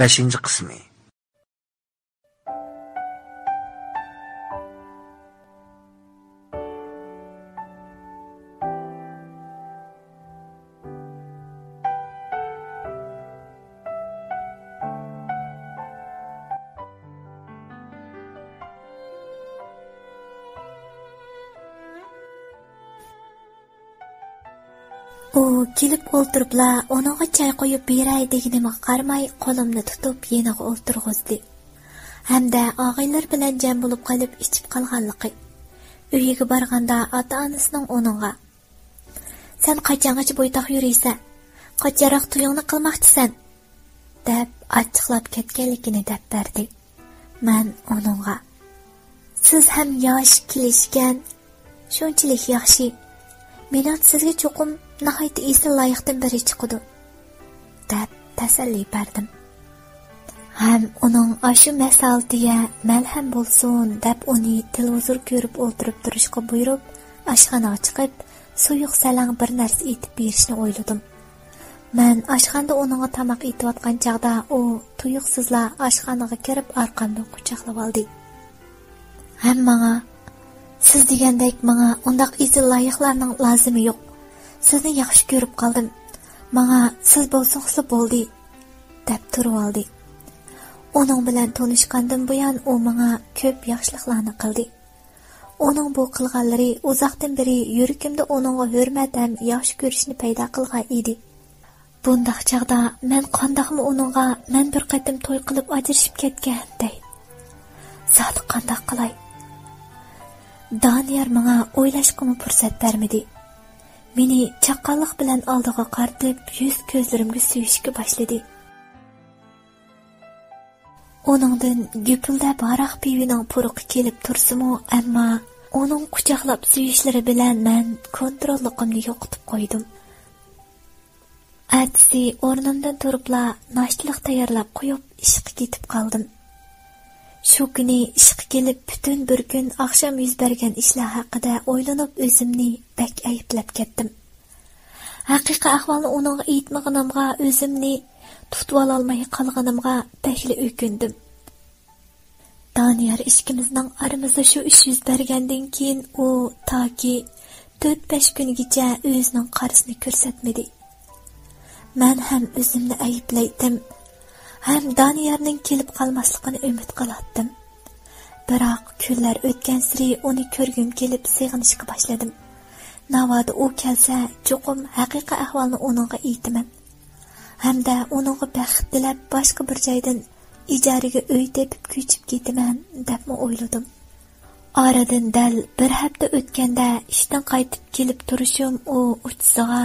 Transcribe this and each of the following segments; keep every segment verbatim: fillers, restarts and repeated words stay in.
بەشىنچى قىسمى. ئۇ كېلىپ ئولتۇرۇپلا، ئۇنىڭغا چاي قۇيۇپ بېرەي دېگىنىمگە قارىماي، قولۇمنى تۇتۇپ يېنىغا ئولتۇرغۇزدى. ھەمدە ئاغىنىلىرى بىلەن جەم بولۇپ قېلىپ ئىچىپ قالغانلىقى. ئۆيىگە بارغاندا ئاتا-ئانىسىنىڭ ئۇنىڭغا، «سەن قاچانغىچە بويتاق يۈرىسەن؟ قاچانراق تويۇڭنى قىلماقچىسەن؟» دەپ ئاچچىقلاپ كەتكەنلىكىنى دەپ بەردى. مەن ئۇنىڭغا، «سىز ھەم ياش، كېلىشكەن، شۇنچىلىك ياخشى. مېنىڭچە سىزگە چوقۇم ناھايىتى ئېسىل لايىقتىن بىرى چىقىدۇ» دەپ تەسەللى بەردىم. ھەم ئۇنىڭ ئاشۇ مەسلىھەتىگە مەلھەم بولسۇن دەپ ئۇنى تېلېۋىزور كۆرۈپ ئولتۇرۇپ تۇرۇشقا بۇيرۇپ، ئاشخانىغا چىقىپ، سۇيۇق سەلەڭ بىر نەرسە ئېتىپ بېرىشنى ئويلىدىم. مەن ئاشخانىدا ئۇنىڭغا تاماق ئېتىۋاتقان چاغدا ئۇ تۇيۇقسىزلا ئاشخانىغا كىرىپ ئارقامدىن قۇچاقلىۋالدى. ھەم ماڭا، «سىز دېگەندەك ماڭا ئۇنداق ئېسىل لايىقلارنىڭ لازىمى يوق. سىزنى ياخشى كۆرۈپ قالدىم. ماڭا سىز بولسىڭىزلا بولدى» دەپ تۇرۇۋالدى. ئۇنىڭ بىلەن تونۇشقاندىن بۇيان ئۇ ماڭا كۆپ ياخشىلىقلارنى قىلدى. ئۇنىڭ بۇ قىلغانلىرى ئۇزاقتىن بېرى يۈرىكىمدە ئۇنىڭغا ھۆرمەت ھەم ياخشى كۆرۈشنى پەيدا قىلغان ئىدى. بۇنداق چاغدا مەن قانداقمۇ ئۇنىڭغا «مەن بىر قېتىم توي قىلىپ ئاجرىشىپ كەتكەن» دەي؟ زادى قانداق قىلاي؟ دانىيار ماڭا ئويلاشقىمۇ پۇرسەت بەرمىدى. مېنى چاققانلىق بىلەن ئالدىغا قارىتىپ، يۈز كۆزلىرىمگە سۆيۈشكە باشلىدى. ئۇنىڭدىن گۈپۈلدەپ ھاراق پىۋىنىڭ پۇرىقى كېلىپ تۇرسىمۇ، ئەمما ئۇنىڭ قۇچاقلاپ سۆيۈشلىرى بىلەن مەن كونتروللۇقۇمنى يوقىتىپ قويدۇم. ئەتىسى ئورنۇمدىن تۇرۇپلا ناشتىلىق تەييارلاپ قويۇپ، ئىشقا كېتىپ قالدىم. شۇ كۈنى ئىشقا كېلىپ، پۈتۈن بىر كۈن ئاخشام يۈز بەرگەن ئىشلار ھەققىدە ئويلىنىپ، ئۆزۈمنى بەك ئەيىبلەپ كەتتىم. ھەقىقىي ئەھۋالنى ئۇنىڭغا ئېيتمىغىنىمغا، ئۆزۈمنى تۇتۇۋالالماي قالغىنىمغا بەكلا ئۆكۈندۈم. دانىيار ئىككىمىزنىڭ ئارىمىزدا شۇ ئىش يۈز بەرگەندىن كېيىن، ئۇ تاكى تۆت-بەش كۈنگىچە ئۆزىنىڭ قارىسىنى كۆرسەتمىدى. مەن ھەم ئۆزۈمنى ئەيىبلەيتتىم، ھەم دانىيارنىڭ كېلىپ قالماسلىقىنى ئۈمىد قىلاتتىم. بىراق، كۈنلەر ئۆتكەنسېرى ئۇنى كۆرگۈم كېلىپ سېغىنىشقا باشلىدىم. ناۋادا ئۇ كەلسە، چوقۇم ھەقىقىي ئەھۋالنى ئۇنىڭغا ئېيتىمەن. ھەمدە ئۇنىڭغا بەخت تىلەپ، باشقا بىر جايدىن ئىجارىگە ئۆي تېپىپ كۆچۈپ كېتىمەن، دەپمۇ ئويلىدىم. ئارىدىن دەل بىر ھەپتە ئۆتكەندە، ئىشتىن قايتىپ كېلىپ تۇرۇشۇم، ئۇ ئۇچىسىغا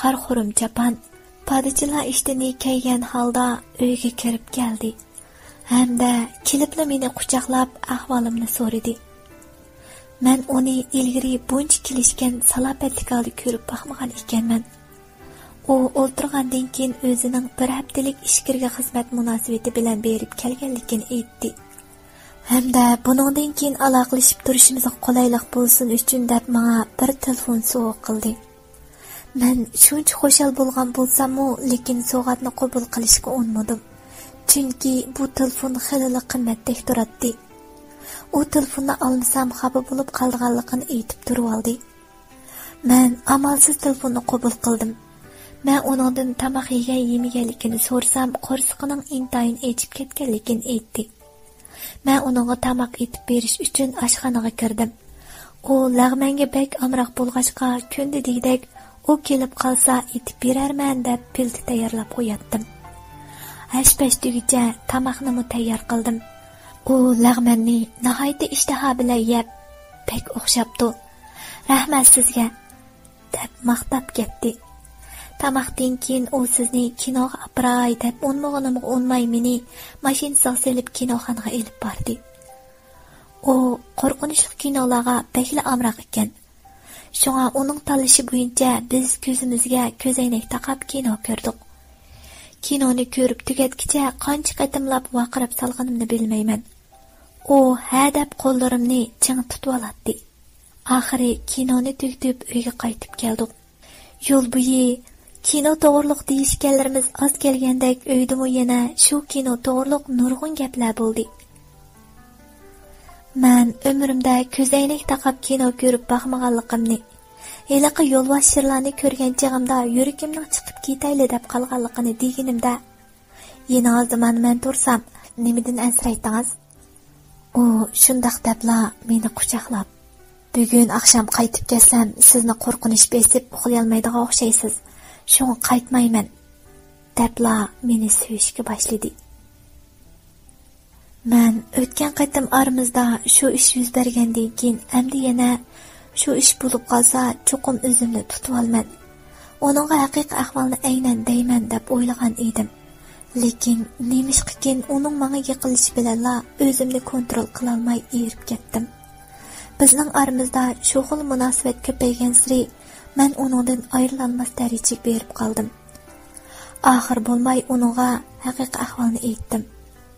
قارا خۇرۇم چاپان، پادىچىلا ئىشتىنى كىيگەن ھالدا ئۆيگە كىرىپ كەلدى. ھەمدە كېلىپلا مېنى قۇچاقلاپ، ئەھۋالىمنى سورىدى. مەن ئۇنى ئىلگىرى بۇنچە كېلىشكەن، سالاپەتلىك ھالدا كۆرۈپ باقمىغان ئىكەنمەن. ئۇ ئولتۇرغاندىن كېيىن ئۆزىنىڭ بىر ھەپتىلىك ئىچكىرىكى خىزمەت مۇناسىۋىتى بىلەن بېرىپ كەلگەنلىكىنى ئېيتتى. ھەمدە بۇنىڭدىن كېيىن ئالاقىلىشىپ تۇرۇشىمىزغا قولايلىق بولسۇن ئۈچۈن دەپ ماڭا بىر تېلېفون سوۋغا قىلدى. مەن شۇنچە خۇشال بولغان بولساممۇ، لېكىن سوۋغاتنى قوبۇل قىلىشقا ئۇنىمىدىم. چۈنكى بۇ تېلېفون خېلىلا قىممەتتەك تۇراتتى. ئۇ تېلېفوننى ئالمىسام خاپا بولۇپ قالىدىغانلىقىنى ئېيتىپ تۇرۇۋالدى. مەن ئامالسىز تېلېفوننى قوبۇل قىلدىم. مەن ئۇنىڭدىن تاماق يېگەن يېمىگەنلىكىنى سورىسام، قورسىقىنىڭ ئىنتايىن ئېچىپ كەتكەنلىكىنى ئېيتتى. مەن ئۇنىڭغا تاماق ئېتىپ بېرىش ئۈچۈن ئاشخانىغا كىردىم. ئۇ لەغمەنگە بەك ئامراق بولغاچقا، كۈندە دېگۈدەك ئۇ كېلىپ قالسا ئېتىپ بېرەرمەن دەپ پىلتە تەييارلاپ قوياتتىم. ھەش-پەش دېگۈچە تاماقنىمۇ تەييار قىلدىم. ئۇ لەغمەننى ناھايىتى ئىشتىها بىلەن يەپ، بەك ئوخشاپتۇ. رەھمەت سىزگە! دەپ ماختاپ كەتتى. تاماقتىن كېيىن ئۇ سىزنى كىنوغا ئاپىراي دەپ ئۇنىمىغىنىمغا ئۇنىماي مېنى ماشىنىسىغا سېلىپ كىنوخانىغا ئېلىپ باردى. ئۇ قورقۇنچلۇق كىنولارغا بەكلا ئامراق ئىكەن. شۇڭا ئۇنىڭ تاللىشى بويىچە بىز كۆزىمىزگە كۆزەينەك تاقاپ كىنو كۆردۇق. كىنونى كۆرۈپ تۈگەتكىچە قانچە قېتىملاپ ۋارقىراپ سالغىنىمنى بىلمەيمەن. ئۇ ھە دەپ قوللىرىمنى چىڭ تۇتۇۋالاتتى. ئاخىرى كىنونى تۈگىتىپ ئۆيگە قايتىپ كەلدۇق. يول بويى كىنو توغرۇلۇق دېيىشكەنلىرىمىز ئاز كەلگەندەك، ئۆيدىمۇ يەنە شۇ كىنو توغرۇلۇق نۇرغۇن گەپلەر بولدى. مەن ئۆمرۈمدە كۆزەينەك تاقاپ كىنو كۆرۈپ باقمىغانلىقىمنى، ھېلىقى يولۋاس شىرلارنى كۆرگەن چېغىمدا يۈرىكىمنىڭ چىقىپ كېتەيلى دەپ قالغانلىقىنى دېگىنىمدە، يېنىڭىزدا مانا مەن تۇرسام، نېمىدىن ئەنسىرەيتتىڭىز؟ ئۇ شۇنداق دەپلا مېنى قۇچاقلاپ، بۈگۈن ئاخشام قايتىپ كەلسەم، سىزنى قورقۇنچ بېسىپ ئۇخلىيالمايدىغان ئوخشايسىز. شۇڭا قايتمايمەن، دەپلا مېنى سۆيۈشكە باشلىدى. مەن ئۆتكەن قېتىم ئارىمىزدا شۇ ئىش يۈز بەرگەندىن كېيىن، ئەمدى يەنە شۇ ئىش بولۇپ قالسا، چوقۇم ئۆزۈمنى تۇتۇۋالىمەن. ئۇنىڭغا ھەقىقىي ئەھۋالنى ئەينەن دەيمەن دەپ ئويلىغان ئىدىم. لېكىن نېمىشقىكىن ئۇنىڭ ماڭا يېقىنلىشىشى بىلەنلا ئۆزۈمنى كونترول قىلالماي ئېرىپ كەتتىم. بىزنىڭ ئارىمىزدا شۇ خىل مۇناسىۋەت كۆپەيگەنسېرى، مەن ئۇنىڭدىن ئايرىلالماس دەرىجىگە بېرىپ قالدىم. ئاخىر بولماي ئۇنىڭغا ھەقىقىي ئەھۋالنى ئېيتتىم.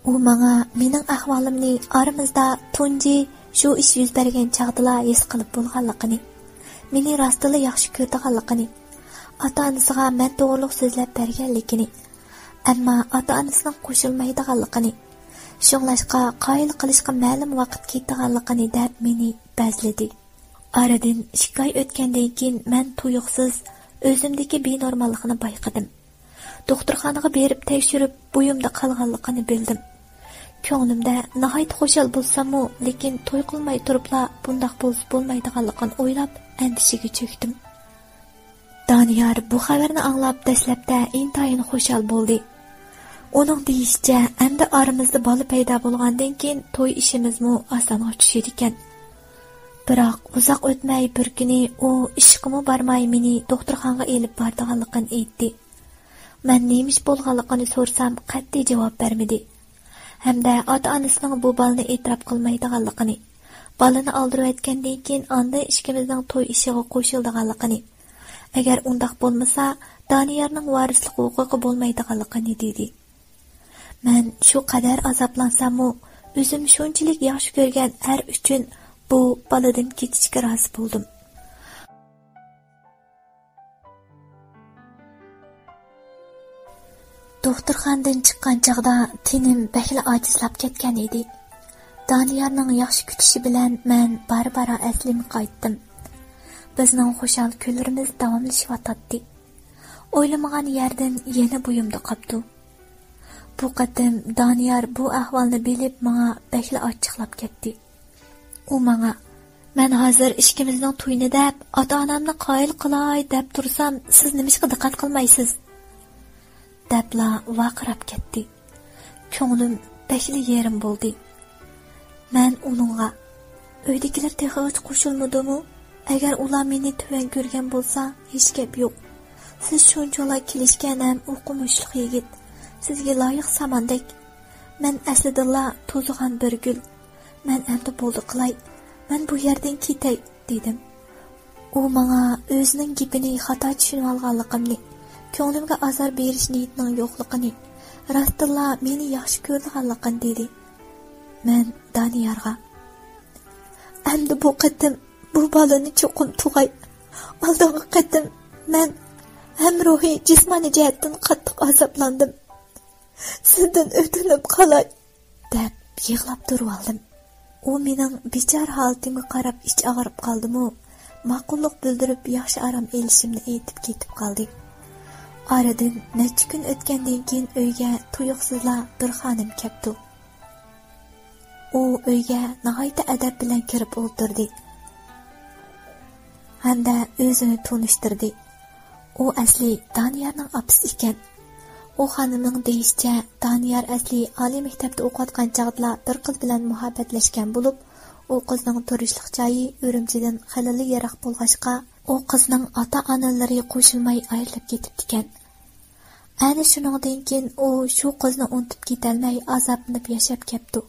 ئۇ ماڭا مېنىڭ ئەھۋالىمنى ئارىمىزدا تۇنجى شۇ ئىش يۈز بەرگەن چاغدىلا ھېس قىلىپ بولغانلىقىنى، مېنى راستتىنلا ياخشى كۆرىدىغانلىقىنى، ئاتا-ئانىسىغا مەن توغرۇلۇق سۆزلەپ بەرگەنلىكىنى، ئەمما ئاتا-ئانىسىنىڭ قوشۇلمايدىغانلىقىنى، شۇڭلاشقا قايىل قىلىشقا مەلۇم ۋاقىت كېتىدىغانلىقىنى دەپ مېنى بەزلىدى. ئارىدىن ئىككى ئاي ئۆتكەندىن كېيىن مەن تۇيۇقسىز ئۆزۈمدىكى بىنورماللىقنى بايقىدىم. دوختۇرخانىغا بېرىپ تەكشۈرۈپ، بويۇمدا قالغانلىقىنى بىلدىم. كۆڭلۈمدە ناھايىتى خۇشال بولساممۇ، لېكىن توي قىلماي تۇرۇپلا بۇنداق بولسا بولمايدىغانلىقىنى ئويلاپ، ئەندىشىگە چۆكتۈم. دانىيار بۇ خەۋەرنى ئاڭلاپ، دەسلەپتە ئىنتايىن خۇشال بولدى. ئۇنىڭ دېيىشىچە، ئەمدى ئارىمىزدا بالا پەيدا بولغاندىن كېيىن توي ئىشىمىزمۇ ئاسانغا چۈشىدىكەن. بىراق ئۇزاق ئۆتمەي بىر كۈنى ئۇ ئىشقىمۇ بارماي مېنى دوختۇرخانىغا ئېلىپ بارىدىغانلىقىنى ئېيتتى. مەن نېمە ئىش بولغانلىقىنى سورىسام، قەتئىي جاۋاب بەرمىدى. ھەمدە ئاتا-ئانىسىنىڭ بۇ بالىنى ئېتىراپ قىلمايدىغانلىقىنى، بالىنى ئالدۇرۇۋەتكەندىن كېيىن ئاندىن ئىككىمىزنىڭ توي ئىشىغا قوشۇلىدىغانلىقىنى، ئەگەر ئۇنداق بولمىسا، دانىيارنىڭ ۋارىسلىق ھوقۇقى بولمايدىغانلىقىنى دېدى. مەن شۇ قەدەر ئازابلانساممۇ، ئۆزۈم شۇنچىلىك ياخشى كۆرگەن ئەر ئۈچۈن بۇ بالىدىن كېتىشكە رازى بولدۇم. دوختۇرخانىدىن چىققان چاغدا تېنىم بەكلا ئاجىزلاپ كەتكەن ئىدى. دانىيارنىڭ ياخشى كۈتۈشى بىلەن مەن بارا-بارا ئەسلىمگە قايتتىم. بىزنىڭ خۇشال كۈنلىرىمىز داۋاملىشىۋاتاتتى. ئويلىمىغان يەردىن يەنە بويۇمدا قاپتۇ. بۇ قېتىم دانىيار بۇ ئەھۋالنى بىلىپ، ماڭا بەكلا ئاچچىقلاپ كەتتى. ئۇ ماڭا، مەن ھازىر ئىككىمىزنىڭ تويىنى دەپ، ئاتا-ئانامنى قايىل قىلاي دەپ تۇرسام، سىز نېمىشقا دىققەت قىلمايسىز؟ دەپلا ۋارقىراپ كەتتى. كۆڭلۈم بەكلا يېرىم بولدى. مەن ئۇنىڭغا، ئۆيدىكىلەر تېخىغىچە قوشۇلمىدىمۇ؟ ئەگەر ئۇلار مېنى تۆۋەن كۆرگەن بولسا، ھېچ گەپ يوق. سىز شۇنچىۋالا كېلىشكەن ھەم ئوقۇمۇشلۇق يىگىت، سىزگە لايىق ساماندەك. مەن ئەسلىدىنلا توزۇغان بىر گۈل. مەن ئەمدى بولدى قىلاي، مەن بۇ يەردىن كېتەي، دېدىم. ئۇ ماڭا ئۆزىنىڭ گېپىنى خاتا چۈشىنىۋالغانلىقىمنى، كۆڭلۈمگە ئازار بېرىش نىيىتىنىڭ يوقلۇقىنى، راستتىنلا مېنى ياخشى كۆرىدىغانلىقىنى دېدى. مەن دانىيارغا، ئەمدى بۇ قېتىم بۇ بالىنى چوقۇم تۇغاي. ئالدىنقى قېتىم مەن ھەم روھىي، جىسمانىي جەھەتتىن قاتتىق ئازابلاندىم. سىزدىن ئۆتۈنۈپ قالاي، دەپ يىغلاپ تۇرۇۋالدىم. ئۇ مېنىڭ بىچارە ھالىتىمگە قاراپ ئىچى ئاغرىپ قالدىمۇ، ماقۇللۇق بىلدۈرۈپ ياخشى ئارام ئېلىشىمنى ئېيتىپ كېتىپ قالدى. ئارىدىن نەچچە كۈن ئۆتكەندىن كېيىن ئۆيگە تۇيۇقسىزلا بىر خانىم كەپتۇ. ئۇ ئۆيگە ناھايىتى ئەدەپ بىلەن كىرىپ ئولتۇردى ھەمدە ئۆزىنى تونۇشتۇردى. ئۇ ئەسلى دانىيارنىڭ ئاپىسى ئىكەن. ئۇ خانىمنىڭ دېيىشىچە، دانىيار ئەسلى ئالىي مەكتەپتە ئوقۇۋاتقان چاغدىلا بىر قىز بىلەن مۇھەببەتلەشكەن بولۇپ، ئۇ قىزنىڭ تۇرۇشلۇق جايى ئۈرۈمچىدىن خېلىلا يىراق بولغاچقا، ئۇ قىزنىڭ ئاتا-ئانىلىرى قوشۇلماي ئايرىلىپ كېتىپتىكەن. ئەنە شۇنىڭدىن كېيىن ئۇ شۇ قىزنى ئۇنتۇپ كېتەلمەي ئازابلىنىپ ياشاپ كەپتۇ.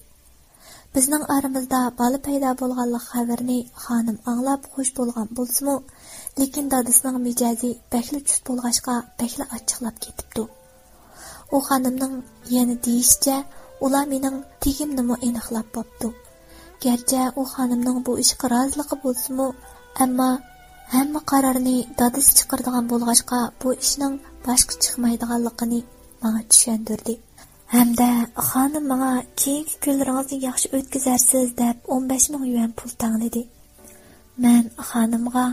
بىزنىڭ ئارىمىزدا بالا پەيدا بولغانلىق خەۋىرىنى خانىم ئاڭلاپ خۇش بولغان بولسىمۇ، لېكىن دادىسىنىڭ مىجەزى بەكلا چۈست بولغاچقا، بەكلا ئاچچىقلاپ كېتىپتۇ. ئۇ خانىمنىڭ يەنە دېيىشىچە، ئۇلار مېنىڭ تېگىمنىمۇ ئېنىقلاپ بوپتۇ. گەرچە ئۇ خانىمنىڭ بۇ ئىشقا رازىلىقى بولسىمۇ، ئەمما ھەممە قارارنى دادىسى چىقىرىدىغان بولغاچقا، بۇ ئىشنىڭ باشقا چىقمايدىغانلىقىنى ماڭا چۈشەندۈردى. ھەمدە خانىم ماڭا «كېيىنكى كۈنلىرىڭىزنى ياخشى ئۆتكۈزەرسىز» دەپ، ئون بەش مىڭ يۈەن پۇل تەڭلىدى. مەن خانىمغا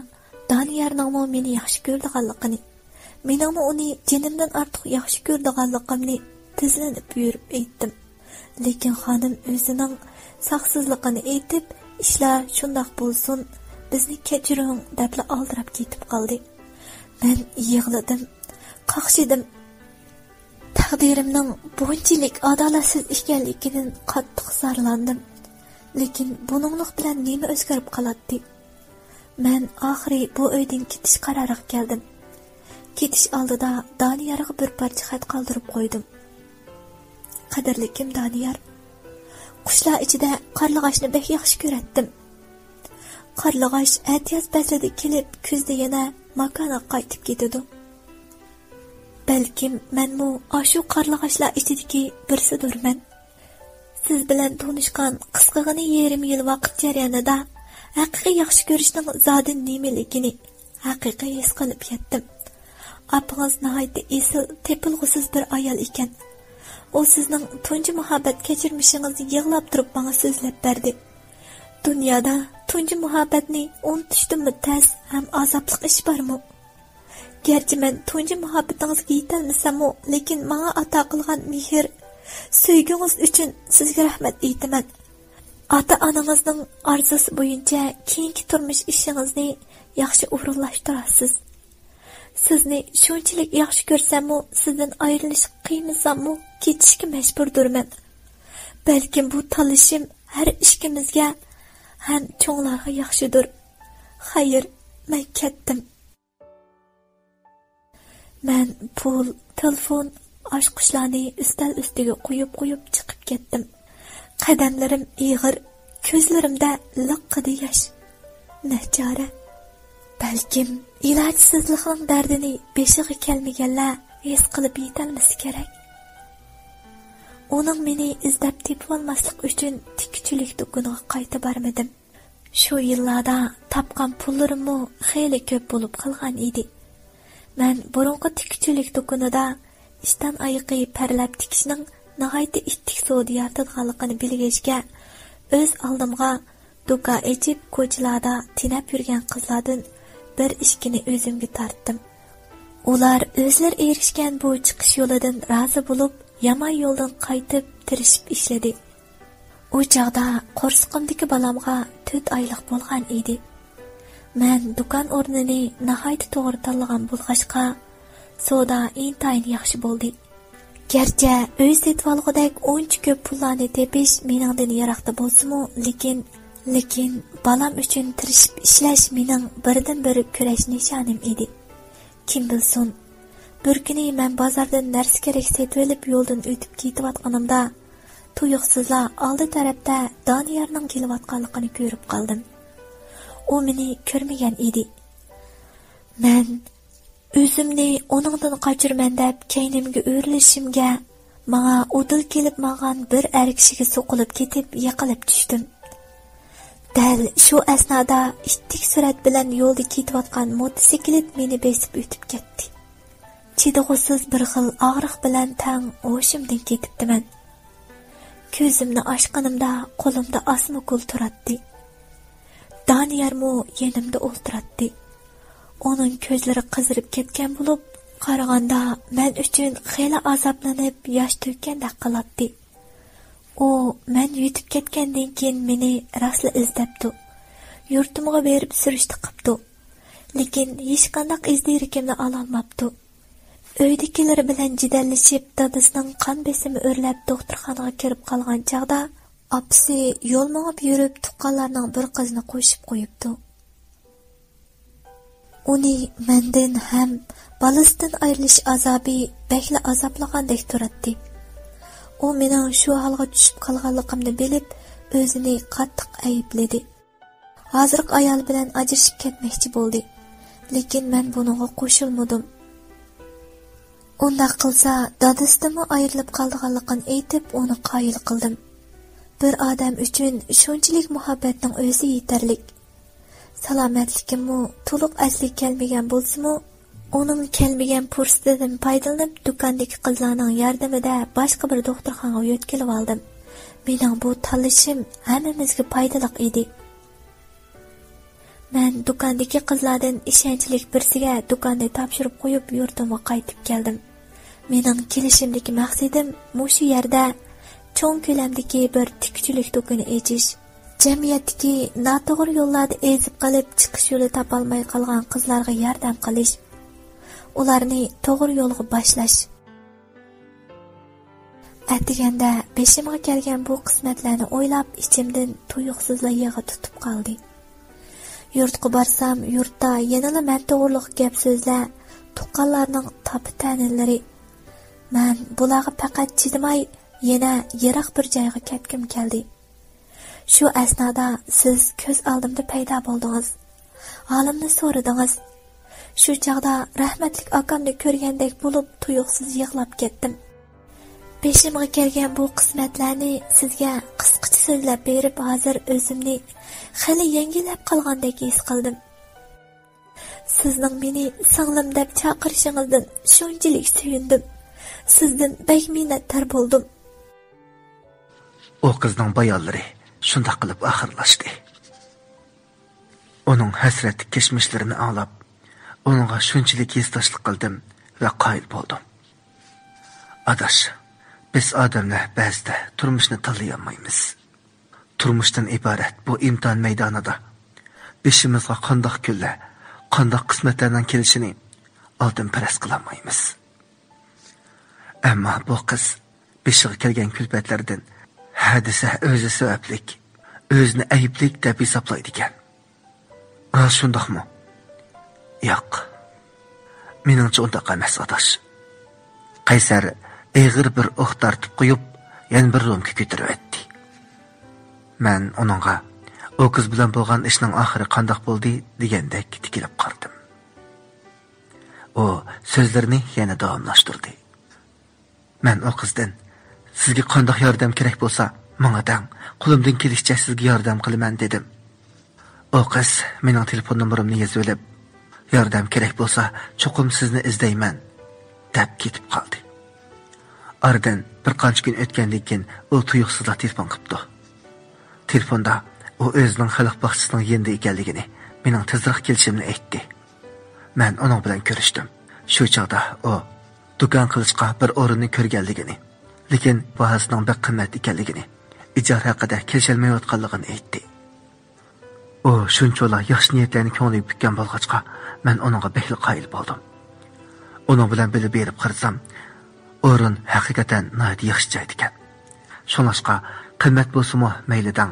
دانىيارنىڭمۇ مېنى ياخشى كۆرىدىغانلىقىنى، مېنىڭمۇ ئۇنى جېنىمدىن ئارتۇق ياخشى كۆرىدىغانلىقىمنى تىزلىنىپ يۈرۈپ ئېيتتىم. لېكىن خانىم ئۆزىنىڭ ساقسىزلىقىنى ئېيتىپ، «ئىشلار شۇنداق بولسۇن، بىزنى كەچۈرۈڭ» دەپلا ئالدىراپ كېتىپ قالدى. مەن يىغلىدىم، قاقشىدىم. تەقدىرىمنىڭ بۇنچىلىك ئادالەتسىز ئىكەنلىكىدىن قاتتىق زارلاندىم. لېكىن بۇنىڭلىق بىلەن نېمە ئۆزگىرىپ قالاتتى؟ مەن ئاخىرى بۇ ئۆيدىن كېتىش قارارىغا كەلدىم. كېتىش ئالدىدا دانىيارغا بىر پارچە خەت قالدۇرۇپ قويدۇم. «قەدىرلىكىم دانىيار، قۇشلار ئىچىدە قارلىغاچنى بەك ياخشى كۆرەتتىم. قارلىغاچ ئەتىياز پەسلىدە كېلىپ، كۈزدە يەنە ماكانىغا قايتىپ كېتىدۇ. بەلكىم مەنمۇ ئاشۇ قارلىغاچلار ئىچىدىكى بىرسىدۇرمەن. سىز بىلەن تونۇشقان قىسقىغىنە يېرىم يىل ۋاقىت جەريانىدا ھەقىقىي ياخشى كۆرۈشنىڭ زادى نېمىلىكىنى ھەقىقىي ھېس قىلىپ يەتتىم. ئاپىڭىز ناھايىتى ئېسىل، تېپىلغۇسىز بىر ئايال ئىكەن. ئۇ سىزنىڭ تۇنجى مۇھەببەت كەچۈرمىشىڭىزنى يىغلاپ تۇرۇپ ماڭا سۆزلەپ بەردى. دۇنيادا تۇنجى مۇھەببەتنى ئۇنتۇشتىنمۇ تەس ھەم ئازابلىق ئىش بارمۇ؟ گەرچە مەن تۇنجى مۇھەببىتىڭىزگە يېتەلمىسەممۇ، لېكىن ماڭا ئاتا قىلغان مېھىر، سۆيگۈڭىز ئۈچۈن سىزگە رەھمەت ئېيتىمەن. ئاتا-ئانىڭىزنىڭ ئارزۇسى بويىچە كېيىنكى تۇرمۇش ئىشىڭىزنى ياخشى ئورۇنلاشتۇرارسىز. سىزنى شۇنچىلىك ياخشى كۆرسەممۇ، سىزدىن ئايرىلىشقا قىيمىساممۇ، كېتىشكە مەجبۇردۇرمەن. بەلكىم بۇ تاللىشىم ھەر ئىككىمىزگە ھەم چوڭلارغا ياخشىدۇر. خەير، مەن كەتتىم.» مەن پۇل، تېلېفون، ئاچقۇچلارنى ئۈستەل ئۈستىگە قويۇپ-قويۇپ چىقىپ كەتتىم. قەدەملىرىم ئېغىر، كۆزلىرىمدە لىققىدە ياش. نەچارە؟ بەلكىم ئىلاجسىزلىقنىڭ دەردىنى بېشىغا كەلمىگەنلەر ھېس قىلىپ يېتەلمىسە كېرەك. ئۇنىڭ مېنى ئىزدەپ تېپىۋالماسلىق ئۈچۈن تىككۈچىلىك دۇكىنىغا قايتا بارمىدىم. شۇ يىللاردا تاپقان پۇللىرىممۇ خېلى كۆپ بولۇپ قالغان ئىدى. مەن بۇرۇنقى تىككۈچىلىك دۇكىنىدا ئىشتان ئايىقى پەرلەپ تىكىشنىڭ ناھايىتى ئىتتىك سودا يارىتىدىغانلىقىنى بىلگەچكە، ئۆز ئالدىمغا دۇكان ئېچىپ، كوچىلاردا تېنەپ يۈرگەن قىزلاردىن بىر-ئىككىنى ئۆزۈمگە تارتتىم. ئۇلار ئۆزلىرى ئېرىشكەن بۇ چىقىش يولىدىن رازى بولۇپ، يامان يولدىن قايتىپ، تىرىشىپ ئىشلىدى. ئۇ چاغدا قورسىقىمدىكى بالامغا تۆت ئايلىق بولغان ئىدى. مەن دۇكان ئورنىنى ناھايىتى توغرا تاللىغان بولغاچقا، سودا ئىنتايىن ياخشى بولدى. گەرچە ئۆي سېتىۋالغۇدەك ئۇنچە كۆپ پۇللارنى تېپىش مېنىڭدىن يىراقتا بولسىمۇ، لېكىن، لېكىن بالام ئۈچۈن تىرىشىپ ئىشلەش مېنىڭ بىردىنبىر كۈرەش نىشانىم ئىدى. كىم بىلسۇن، بىر كۈنى مەن بازاردىن نەرسە-كېرەك سېتىۋېلىپ يولدىن ئۆتۈپ كېتىۋاتقىنىمدا، تۇيۇقسىزلا ئالدى تەرەپتە دانىيارنىڭ كېلىۋاتقانلىقىنى كۆرۈپ قالدىم. ئۇ مېنى كۆرمىگەن ئىدى. مەن ئۆزۈمنى ئۇنىڭدىن قاچۇرىمەن دەپ كەينىمگە ئۆرۈلۈشۈمگە، ماڭا ئۇدۇل كېلىپ ماڭغان بىر ئەر كىشىگە سوقۇلۇپ كېتىپ يىقىلىپ چۈشتۈم. دەل شۇ ئەسنادا ئىتتىك سۈرئەت بىلەن يولدا كېتىۋاتقان موتوسىكلىت مېنى بېسىپ ئۆتۈپ كەتتى. چىدىغۇسىز بىر خىل ئاغرىق بىلەن تەڭ ھوشۇمدىن كېتىپتىمەن. كۆزۈمنى ئاچقىنىمدا قولۇمدا ئاسما گۈل تۇراتتى. دانىيارمۇ يېنىمدا ئولتۇراتتى. ئۇنىڭ كۆزلىرى قىزىرىپ كەتكەن بولۇپ، قارىغاندا مەن ئۈچۈن خېلى ئازابلىنىپ ياش تۆككەندەك قىلاتتى. ئۇ مەن يۆتۈپ كەتكەندىن كېيىن مېنى راستلا ئىزدەپتۇ. يۇرتۇمغا بېرىپ سۈرۈشتە قىپتۇ. لېكىن ھېچقانداق ئىز دېرىكىمنى ئالالماپتۇ. ئۆيدىكىلىرى بىلەن جېدەللىشىپ، دادىسىنىڭ قان بېسىمى ئۆرلەپ دوختۇرخانىغا كىرىپ قالغان چاغدا، ئاپىسى يول مېڭىپ يۈرۈپ تۇغقانلارنىڭ بىر قىزىنى قوشۇپ قويۇپتۇ. ئۇنى مەندىن ھەم بالىسىدىن ئايرىلىش ئازابى بەكلا ئازابلىغاندەك تۇراتتى. ئۇ مېنىڭ شۇ ھالغا چۈشۈپ قالغانلىقىمنى بىلىپ، ئۆزىنى قاتتىق ئەيىبلىدى. ھازىرقى ئايالى بىلەن ئاجرىشىپ كەتمەكچى بولدى. لېكىن مەن بۇنىڭغا قوشۇلمىدىم. ئۇنداق قىلسا، دادىسىدىنمۇ ئايرىلىپ قالىدىغانلىقىنى ئېيتىپ، ئۇنى قايىل قىلدىم. بىر ئادەم ئۈچۈن شۇنچىلىك مۇھەببەتنىڭ ئۆزى يېتەرلىك. سالامەتلىكىممۇ تولۇق ئەسلىگە كەلمىگەن بولسىمۇ، ئۇنىڭ كەلمىگەن پۇرسىتىدىن پايدىلىنىپ، دۇكاندىكى قىزلارنىڭ ياردىمىدە باشقا بىر دوختۇرخانىغا يۆتكىلىۋالدىم. مېنىڭ بۇ تاللىشىم ھەممىمىزگە پايدىلىق ئىدى. مەن دۇكاندىكى قىزلاردىن ئىشەنچلىك بىرسىگە دۇكاننى تاپشۇرۇپ قويۇپ، يۇرتۇمغا قايتىپ كەلدىم. مېنىڭ كېلىشىمدىكى مەقسىتىم مۇشۇ يەردە چوڭ كۆلەمدىكى بىر تىككۈچىلىك دۇكىنى ئېچىش. جەمئىيەتتىكى ناتوغرا يوللاردا ئېزىپ قېلىپ، چىقىش يولى تاپالماي قالغان قىزلارغا ياردەم قىلىش، ئۇلارنى توغرا يولغا باشلاش. ئەتىگەندە بېشىمغا كەلگەن بۇ قىسمەتلەرنى ئويلاپ، ئىچىمدىن تۇيۇقسىزلا يىغا تۇتۇپ قالدى. يۇرتقا بارسام، يۇرتتا يەنىلا مەن توغرىلىق گەپ سۆزلەر، تۇغقانلارنىڭ تاپا-تەنىلىرى. مەن بۇلارغا پەقەت چىدىماي، يەنە يىراق بىر جايغا كەتكۈم كەلدى. شۇ ئەسنادا سىز كۆز ئالدىمدا پەيدا بولدىڭىز. ھالىمنى سورىدىڭىز. شۇ چاغدا رەھمەتلىك ئاكامنى كۆرگەندەك بولۇپ، تۇيۇقسىز يىغلاپ كەتتىم. بېشىمغا كەلگەن بۇ قىسمەتلەرنى سىزگە قىسقىچە سۆزلەپ بېرىپ، ھازىر ئۆزۈمنى خېلى يەڭگىللەپ قالغاندەك ھېس قىلدىم. سىزنىڭ مېنى سىڭلىم دەپ چاقىرىشىڭىزدىن شۇنچىلىك سۆيۈندۈم. سىزدىن بەك مىننەتدار بولدۇم. ئۇ قىزنىڭ بايانلىرى شۇنداق قىلىپ ئاخىرلاشتى. ئۇنىڭ ھەسرەتلىك كەچمىشلىرىنى ئاڭلاپ، ئۇنىڭغا شۇنچىلىك ھېسداشلىق قىلدىم ۋە قايىل بولدۇم. ئاداش، بىز ئادەملەر بەزىدە تۇرمۇشنى تاللىيالمايمىز. تۇرمۇشتىن ئىبارەت بۇ ئىمتىھان مەيدانىدا بېشىمىزغا قانداق كۈنلەر، قانداق قىسمەتلەرنىڭ كېلىشىنى ئالدىن پەرەز قىلالمايمىز. ئەمما بۇ قىز بېشىغا كەلگەن كۈلپەتلەردىن ھە دېسە ئۆزى سەۋەبلىك، ئۆزىنى ئەيىبلىك دەپ ھېسابلايدىكەن. راست شۇنداقمۇ؟ ياق. مېنىڭچە ئۇنداق ئەمەس، ئاداش. قەيسەر ئېغىر بىر ئوھ تارتىپ قويۇپ، يەنە بىر رومكا كۆتۈرۈۋەتتى. مەن ئۇنىڭغا، «ئۇ قىز بىلەن بولغان ئىشنىڭ ئاخىرى قانداق بولدى؟» دېگەندەك تىكىلىپ قارىدىم. ئۇ سۆزلىرىنى يەنە داۋاملاشتۇردى. مەن ئۇ قىزدىن، «سىزگە قانداق ياردەم كېرەك بولسا، ماڭا دەڭ، قولۇمدىن كېلىشىچە سىزگە ياردەم قىلىمەن» دېدىم. ئۇ قىز مېنىڭ تېلېفون نومۇرۇمنى يېزىۋېلىپ، «ياردەم كېرەك بولسا، چوقۇم سىزنى ئىزدەيمەن» دەپ كېتىپ قالدى. ئارىدىن بىر قانچە كۈن ئۆتكەندىن كېيىن ئۇ تۇيۇقسىزلا تېلېفون قىپتۇ. تېلېفوندا ئۇ ئۆزىنىڭ خەلق باغچىسىنىڭ يېنىدا ئىكەنلىكىنى، مېنىڭ تېزراق كېلىشىمنى ئېيتتى. مەن ئۇنىڭ بىلەن كۆرۈشتۈم. شۇ چاغدا ئۇ دۇكان قىلىشقا بىر ئورۇننى كۆرگەنلىكىنى، لېكىن باھاسىنىڭ بەك قىممەت ئىكەنلىكىنى، ئىجارە ھەققىدە كېلىشەلمەيۋاتقانلىقىنى ئېيتتى. ئۇ شۇنچىۋالا ياخشى نىيەتلەرنى كۆڭلىگە پۈككەن بولغاچقا، مەن ئۇنىڭغا بەكلا قايىل بولدۇم. ئۇنىڭ بىلەن بىللە بېرىپ قارىسام، ئورۇن ھەقىقەتەن ناھايىتى ياخشى جايدىكەن. شۇڭلاشقا، قىممەت بولسىمۇ مەيلى دەڭ،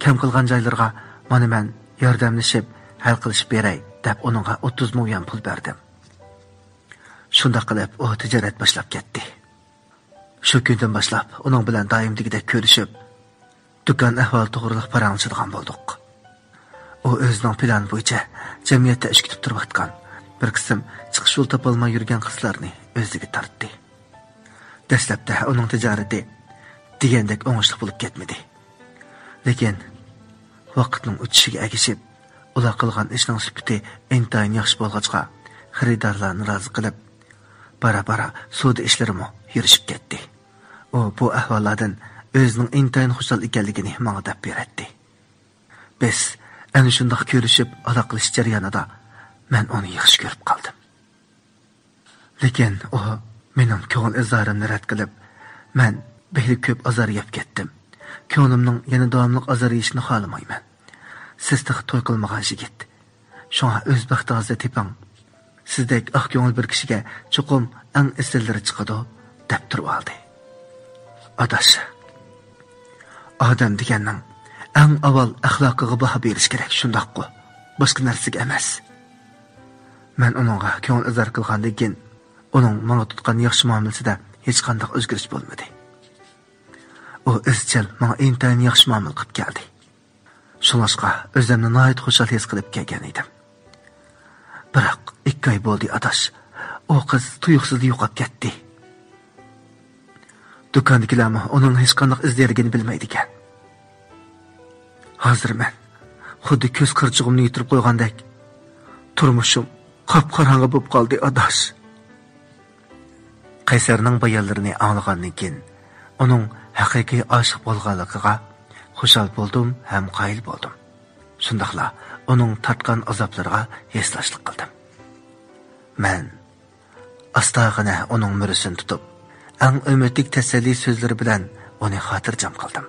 كەم قىلغان جايلىرىغا مانا مەن ياردەملىشىپ ھەل قىلىشىپ بېرەي دەپ، ئۇنىڭغا ئوتتۇز مو يۈەن پۇل بەردىم. شۇنداق قىلىپ ئۇ تىجارەت باشلاپ كەتتى. شۇ كۈندىن باشلاپ ئۇنىڭ بىلەن دائىم دېگۈدەك كۆرۈشۈپ، دۇكان ئەھۋالى توغرىلىق پاراڭلىشىدىغان بولدۇق. ئۇ ئۆزىنىڭ پىلانى بويىچە جەمئىيەتتە ئىش كۈتۈپ تۇرۇۋاتقان، بىر قىسىم چىقىش يولى تاپالماي يۈرگەن قىزلارنى ئۆزىگە تارتتى. دەسلەپتە ئۇنىڭ تىجارىتى دېگەندەك ئوڭۇشلۇق بولۇپ كەتمىدى. لېكىن ۋاقىتنىڭ ئۆتۈشىگە ئەگىشىپ، ئۇلار قىلغان ئىشنىڭ سۈپىتى ئىنتايىن ياخشى بولغاچقا، خېرىدارلارنى رازى قىلىپ، بارا-بارا سودا ئىشلىرىمۇ يۈرۈشۈپ كەتتى. ئۇ بۇ ئەھۋاللاردىن ئۆزىنىڭ ئىنتايىن خۇشال ئىكەنلىكىنى ماڭا دەپ بېرەتتى. بىز ئەنە شۇنداق كۆرۈشۈپ ئالاقىلىشىش جەريانىدا مەن ئۇنى ياخشى كۆرۈپ قالدىم. لېكىن ئۇ مېنىڭ كۆڭۈل ئىزھارىمنى رەت قىلىپ، مەن بەكلا كۆپ ئازار يەپ كەتتىم. كۆڭلۈمنىڭ يەنە داۋاملىق ئازار يېيىشىنى خالىمايمەن. سىز تېخى توي قىلمىغان يىگىت. شۇڭا ئۆز بەختىڭىزنى تېپىڭ. سىزدەك ئاق كۆڭۈل بىر كىشىگە چوقۇم ئەڭ ئېسىللىرى چىقىدۇ، دەپ تۇرۇۋالدى. ئاداش، ئادەم دېگەننىڭ ئەڭ ئاۋۋال ئەخلاقىغا باھا بېرىش كېرەك، شۇنداققۇ؟ باشقا نەرسىگە ئەمەس. مەن ئۇنىڭغا كۆڭۈل ئىزھار قىلغاندىن كېيىن، ئۇنىڭ ماڭا تۇتقان ياخشى مۇئامىلىسىدە ھېچقانداق ئۆزگىرىش بولمىدى. ئۇ ئىزچىل ماڭا ئىنتايىن ياخشى مۇئامىلە قىلىپ كەلدى. شۇڭلاشقا ئۆزۈمنى ناھايىتى خۇشال ھېس قىلىپ كەلگەن ئىدىم. بىراق ئىككى ئاي بولدى، ئاداش. ئۇ قىز تۇيۇقسىزلا يوقاپ كەتتى. دۇكاندىكىلەرمۇ ئۇنىڭ ھېچقانداق ئىز-دېرىكىنى بىلمەيدىكەن. ھازىر مەن خۇددى كۆز قىرچۇقۇمنى يىتىرىپ قويغاندەك. تۇرمۇشۇم قاپقاراڭغۇ بولۇپ قالدى، ئاداش. قەيسەرنىڭ بايانلىرىنى ئاڭلىغاندىن كېيىن، ئۇنىڭ ھەقىقىي ئاشىق بولغانلىقىغا خۇشال بولدۇم ھەم قايىل بولدۇم. شۇنداقلا ئۇنىڭ تارتقان ئازابلىرىغا ھېسداشلىق قىلدىم. مەن ئاستاغىنە ئۇنىڭ مۈرىسىنى تۇتۇپ، ئەڭ ئۈمىدلىك تەسەللى سۆزلىرى بىلەن ئۇنى خاتىرجەم قىلدىم.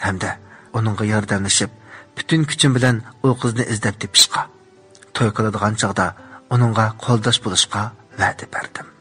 ھەمدە ئۇنىڭغا ياردەملىشىپ، پۈتۈن كۈچۈم بىلەن ئۇ قىزنى ئىزدەپ تېپىشقا، توي قىلىدىغان چاغدا ئۇنىڭغا قولداش بولۇشقا ۋەدە بەردىم.